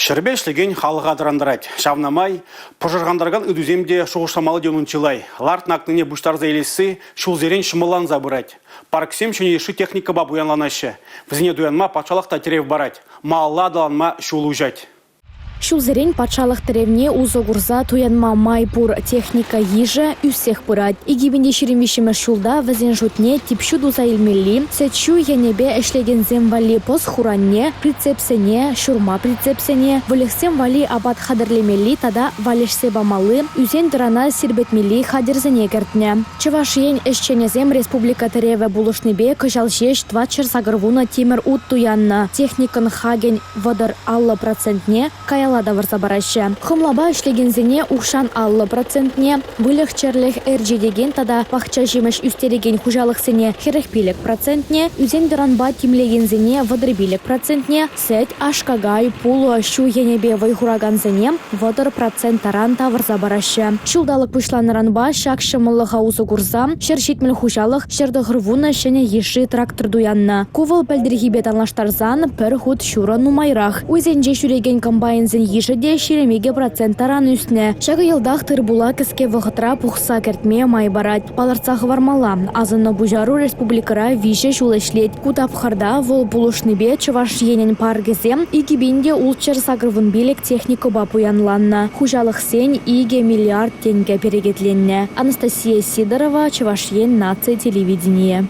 Ҫӗрпе ӗҫлекен халӑха тӑрантарать. Ҫавна май пӑшӑрхантаракан ыйтусем те шухӑшламалли те унӑн чылай. Лартнӑ акнине пуҫтарса илесси ҫулсерен ҫӑмӑлланса пырать. Парксем ҫӗнӗ йышши техникӑпа пуянланаҫҫӗ. Вӗсене туянма патшалӑх та тӗрев парать, малалла аталанма ҫул уҫать. Ҫулсерен патшалӑх тӗревне усӑ курса туянма май пур техника йышӗ ӳссех пырать. 2023-мӗш ҫулта вӗсен шутне тип ҫу туса илмелли, сӗт-ҫу енӗпе ӗҫлекенсем валли пӑс хуранне, прицепсене, ҫурма прицепсене, выльӑхсем валли апат хатӗрлемелли тата валеҫсе памалли, ӳсен-тӑрана сирпӗтмелли хатӗрсене кӗртнӗ. Чӑваш Ен ӗҫченӗсем республика тӗревӗ пулӑшнипе кӑҫал ҫеҫ 480 тимӗр ут туяннӑ. Техникӑн хакӗн 30-50 процентне каялла тавӑрса параҫҫӗ. Хӑмлапа ӗҫлекенсене укҫан 50 процентне, выльӑх-чӗрлӗх ӗрчетекен тата пахча-ҫимӗҫ ӳстерекен хуҫалӑхсене 45 процентне, ӳсен-тӑранпа тимлекенсене 35 процентне, сӗт, аш-какай, пулӑ, ҫу енӗпе вӑй хуракансене 30 процент таран тавӑрса параҫҫӗ. Ҫулталӑк пуҫланнӑранпа ҫак ҫӑмӑллӑха усӑ курса 170 хуҫалӑх 190 ҫӗнӗ йышши трактор туяннӑ. Ку вӑл пӗлтӗрхипе танлаштарсан пӗр хут ҫурӑ нумайрах. Уйсенче ҫӳрекен комбайнсен йышӗ те 22 процент таран ӳснӗ. Ҫакӑ йӑлтах тыр-пула кӗске вӑхӑтра пухса кӗртме май парать. Палӑртса хӑвармалла, асӑннӑ пуҫару республикӑра виҫӗ ҫул ӗҫлет. Ку тапхӑрта вӑл пулӑшнипе Чӑваш Енӗн паркӗсем 2685 техникӑпа пуянланнӑ, хуҫалӑхсен 2 миллиард тенкӗ перекетленнӗ. Анастасия Сидорова, Чӑваш Ен наци телевиденийӗ.